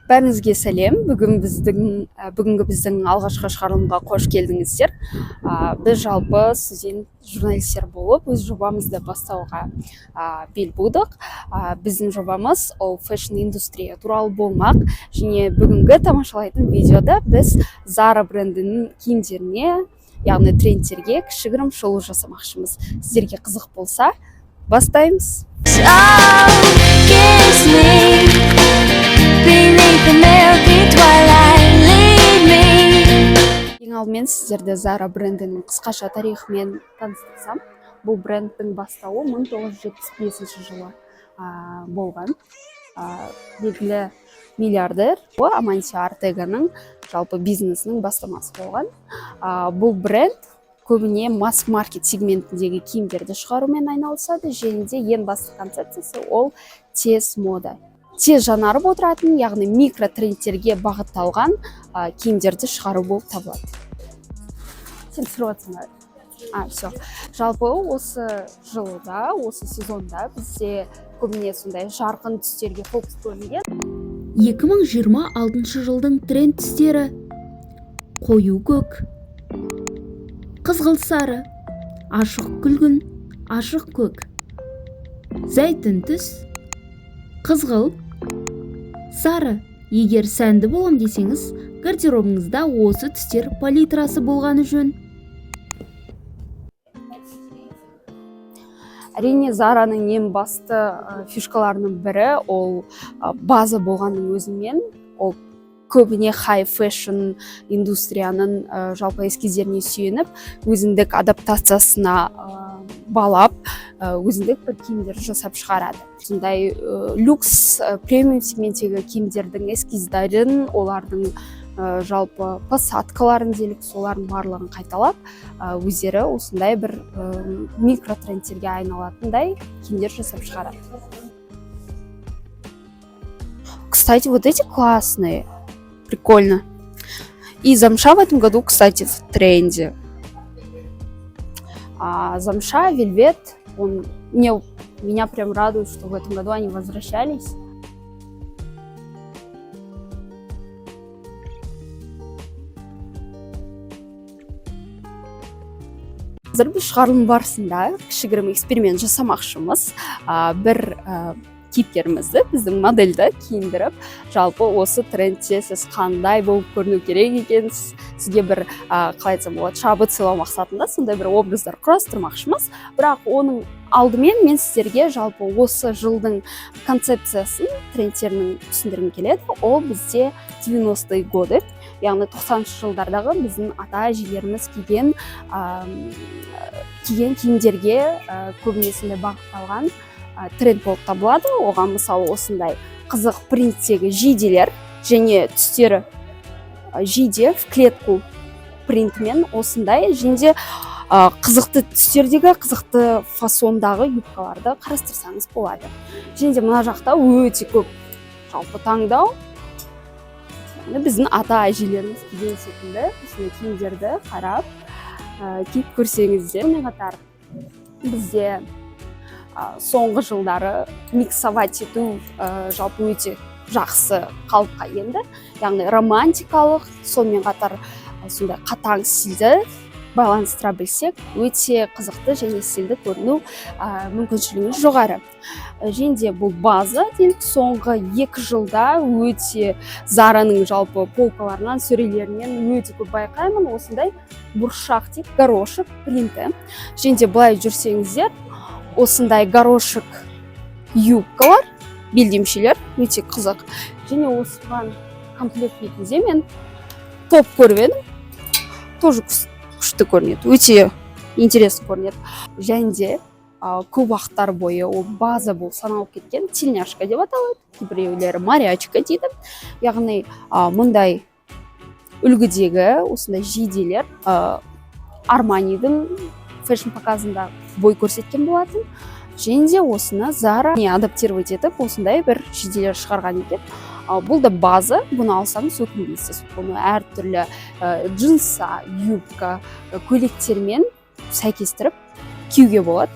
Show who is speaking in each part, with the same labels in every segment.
Speaker 1: Бәріңізге сәлем! Бүгінгі біздің алғашқы шығарылымға қош келдіңіздер. Біз жалпы студент журналистер болып, өз жобамызды бастауға бел будық. Біздің жобамыз ол фэшн индустрия туралы болмақ және бүгінгі тамашалайтын видеода біз Zara брендінің киімдеріне, яғни трендтерге кішігірім шолу жасамақшымыз. Сіздерге қызық болса, бастаймыз.
Speaker 2: Kiss me beneath the milky twilight. Lead me.
Speaker 1: Ең алдымен сіздерді Zara брендінің қысқаша тарихымен таныстырсам, бұл брендтің бастауы 1975 жылы болған. Белгілі миллиардер Амансио Ортеганың жалпы бизнесінің бастамасы болған. Бұл бренд көбіне масс маркет сегментіндегі киімдерді шығарумен айналысады және де ең басты концепциясы ол тез мода. Тез жаңарып отыратын, яғни микротрендтерге бағытталған киімдерді шығару болып табылады. Сен түсіріп жатсың ба? А, все. Жалпы осы жылда, осы сезонда бізде көбіне сондай жарқын түстерге фокус бөлінген.
Speaker 3: 2026 жылдың тренд түстері: қою көк, қызғылт сары, ашық күлгін, ашық көк, зәйтүн түс, қызғылт сары. Егер сәнді болам десеңіз, гардеробыңызда осы түстер палитрасы болғаны жөн.
Speaker 1: Әрине, Зараның ең басты фишкаларының бірі ол база болғанның өзімен ол көбіне хай фэшн индустрияның жалпы эскиздеріне сүйеніп, өзіндік адаптациясына балап, өзіндік бір киімдер жасап шығарады. Сондай люкс, премиум сегменттегі киімдердің эскиздерін, олардың жалпы посадкаларын делік, солардың барлығын қайталап, өздері осындай бір микротрендтерге айналатындай киімдер жасап шығарады. Кстати, вот эти классные. Прикольно. И замша в этом году, кстати, в тренде. А замша, вельвет, меня прям радует, что в этом году они возвращались. Қазір біз шығарылым барысында кішігірім эксперимент жасамақшымыз. Бір кейіпкерімізді, біздің модельді киіндіріп, жалпы осы трендте сіз қандай болып көріну керек екенсіз, сізге бір қалай айтсам болады, шабыт сыйлау мақсатында сондай бір образдар құрастырмақшымыз. Бірақ оның алдымен мен сіздерге жалпы осы жылдың концепциясын, трендтерінің түсіндіргім келеді. Ол бізде 90-е годы, яғни 90-шы жылдардағы біздің ата әжелеріміз киген киімдерге көбіне сондай бағытталған тренд болып табылады. Оған мысалы осындай қызық принттегі жейделер және түстері, жейде в клетку принтімен осындай және де қызықты түстердегі, қызықты фасондағы юбкаларды қарастырсаңыз болады. Және де мына жақта өте көп жалпы таңдау. Яғни біздің ата әжелеріміз киген секілді осындай киімдерді қарап, киіп көрсеңіздер. Сонымен қатар бізде соңғы жылдары миксовать ету жалпы өте жақсы қалыпқа енді, яғни романтикалық, сонымен қатар сондай қатаң стильді байланыстыра білсек, өте қызықты және стильді көріну мүмкіншілігіміз жоғары. Және де бұл база делік. Соңғы 2 жылда өте Зараның жалпы полкаларынан, сөрелерінен өте көп байқаймын осындай бұршақ дейді, горошек принті. Және де былай жүрсеңіздер, осындай горошек юбкалар, белдемшелер өте қызық. Және осыған комплект ретінде мен топ көріп едім, тоже күшті көрінеді, өте интересно көрінеді. Және де көп уақыттар бойы ол база болып саналып кеткен тельняшка деп аталады, кейбіреулері морячка дейді. Яғни мұндай үлгідегі осындай жейделер Арманидің фэшн показында бой көрсеткен болатын. Және де осыны Зара не адаптировать етіп, осындай бір жейделер шығарған екен. Бұл да база, бұны алсаңыз, өкінбейсіз. Бұны әртүрлі джинса, юбка, көйлектермен сәйкестіріп киюге болады.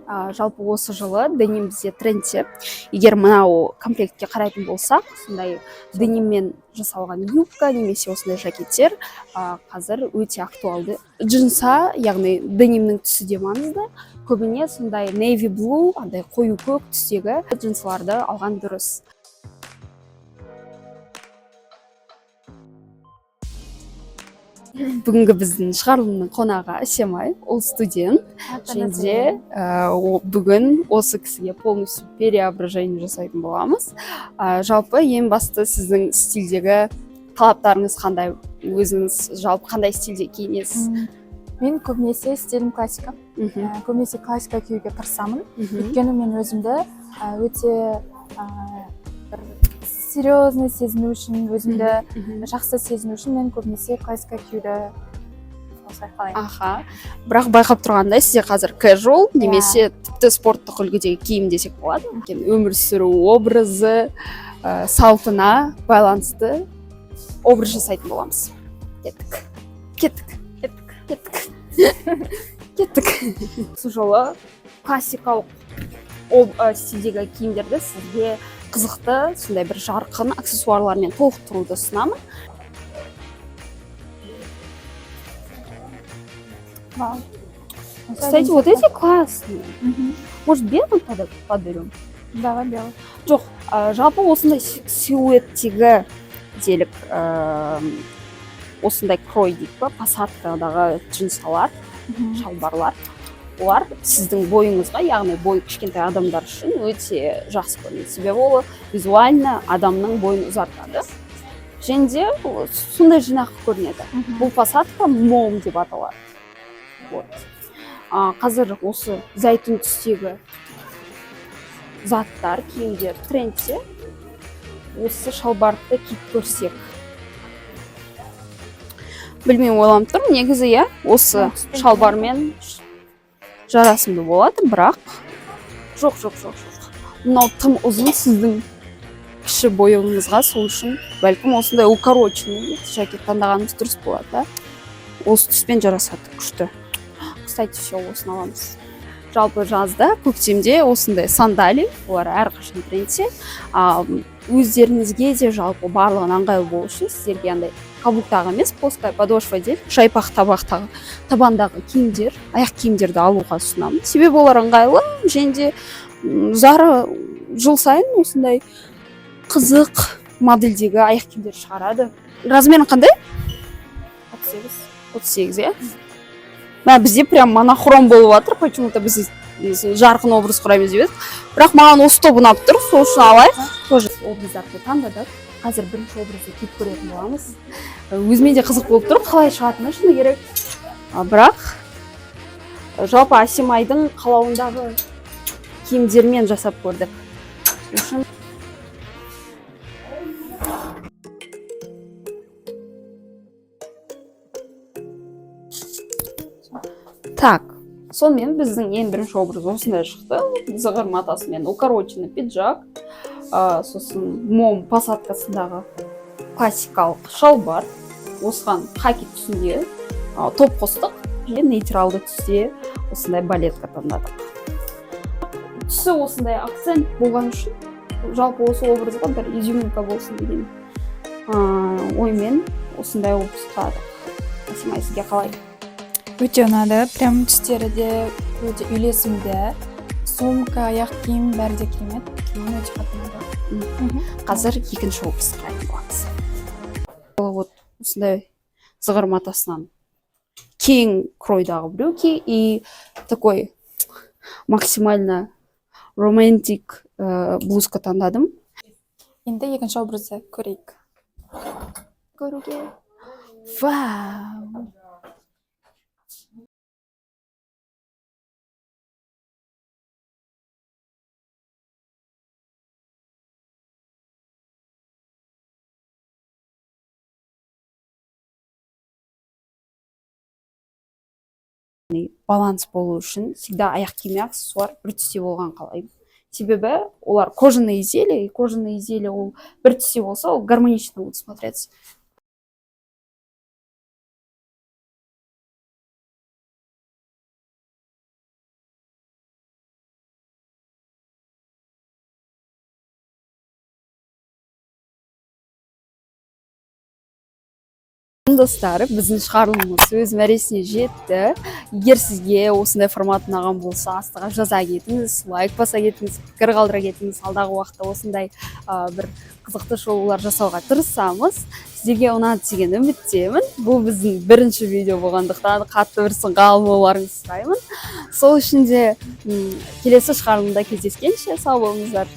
Speaker 1: Жалпы осы жылы деним бізде трендте. Егер мынау комплектке қарайтын болсақ, осындай дениммен жасалған юбка немесе осындай жакеттер қазір өте актуалды. Джинса, яғни денимнің түсі де маңызды. Көбіне сондай navy blue, андай қою көк түстегі джинсыларды алған дұрыс. Бүгінгі біздің шығарылымның қонағы Әсемай, ол студент. Және де бүгін осы кісіге полностью переображение жасайтын боламыз. Жалпы ең басты сіздің стильдегі талаптарыңыз қандай? Өзіңіз жалпы қандай стильде киінесіз?
Speaker 4: Мен көбінесе стилім классика. Көбінесе классика киюге тырысамын. Өйткені мен өзімді өте бір серьезный сезіну үшін, өзімді жақсы сезіну үшін мен көбінесе классика киюді осылай қалаймын.
Speaker 1: Аха, бірақ байқап тұрғандай, сізде қазір casual немесе тіпті спорттық үлгідегі киім десек болады. Өйткені өмір сүру образы, салтына байланысты образ жасайтын боламыз. Кеттік, кеттік, кеттік, кеттік, кеттік. Осы жолы классикалық стильдегі киімдерді сізге қызықты сондай бір жарқын аксессуарлармен толықтыруды ұсынамын.
Speaker 4: Вау.
Speaker 1: Кстати, вот эти классные. Может, белый подберем?
Speaker 4: Давай белый.
Speaker 1: Жоқ, жалпы осындай силуэттегі делік, осындай крой дейік па, посадкадағы джинсалар, шалбарлар, олар сіздің бойыңызға, яғни бойы кішкентай адамдар үшін өте жақсы көрінеді. Себебі ол визуально адамның бойын ұзартады. Және де ол сондай жинақы көрінеді. Бұл посадка мом деп аталады. Вот. Қазір осы зәйтүн түстегі заттар, киімдер трендте. Осы шалбарды киіп көрсек. Білмеймін, ойланып тұрмын. Негізі, иә, осы
Speaker 4: Түспен
Speaker 1: шалбармен жарасымды болады, бірақ жоқ, жоқ, жоқ, жоқ. Мынау тым ұзын сіздің кіші бойыңызға, сол үшін бәлкім осындай укороченный жакет таңдағанымыз дұрыс болады, да? Осы түспен жарасады, күшті. Кстати, все, осыны аламыз. Жалпы жазда, көктемде осындай сандали, олар әрқашан трендте. Өздеріңізге де жалпы барлығын ыңғайлы болу үшін сіздерге андай каблуктағы емес, плоская подошва деп жайпақ табақтағы табандағы киімдер, аяқ киімдерді алуға ұсынамын. Себебі олар ыңғайлы және де Зара жыл сайын осындай қызық модельдегі аяқ киімдер шығарады. Размерің қандай?
Speaker 4: 38.
Speaker 1: 38, иә? Мә, бізде прям монохром болып жатыр, почему-то біз жарқын образ құраймыз деп едік. Бірақ маған осы топ ұнап тұр, сол үшін алайық. Тоже образдарды таңдадық. Қазір бірінші образды киіп көретін боламыз. Өзіме де қызық болып тұр, қалай шығатыны, шыны керек. Бірақ жалпы Әсемайдың қалауындағы киімдермен жасап көрдік. Сол үшін Так, сонымен біздің ең бірінші образ осындай шықты. Зығыр матасымен укороченный пиджак, сосын мом посадкасындағы классикалық шалбар, осыған хаки түсінде топ қостық және нейтралды түсте осындай балетка таңдадық. Түсі осындай акцент болған үшін жалпы осы образға бір изюминка болсын деген оймен осындай образ құрадық. Әсемай, сізге қалай?
Speaker 4: Өте ұнады, прям түстері де өте үйлесімді. Сумка, аяқ киім бәрі де керемет. Маған өте қатты ұнады.
Speaker 1: Қазір екінші образ құрайтын боламыз. Вот осындай зығыр матасынан кең кройдағы брюки и такой максимально романтик блузка таңдадым.
Speaker 4: Енді екінші образды көрейік.
Speaker 1: Көруге. Вау! Баланс болу үшін всегда аяқ киім мен аксессуар бір түсте болған қалаймын. Себебі олар кожаные изделия, и кожаные изделия ол бір түсте болса, ол гармонично будет смотреться. Сонымен, достар, біздің шығарылымымыз өз мәресіне жетті. Егер сізге осындай формат ұнаған болса, астыға жаза кетіңіз, лайк баса кетіңіз, пікір қалдыра кетіңіз. Алдағы уақытта осындай бір қызықты шолулар жасауға тырысамыз. Сіздерге ұнады деген үміттемін. Бұл біздің бірінші видео болғандықтан, қатты бір сынға алмауларыңызды сұраймын. Сол үшін де келесі шығарылымда кездескенше, сау болыңыздар!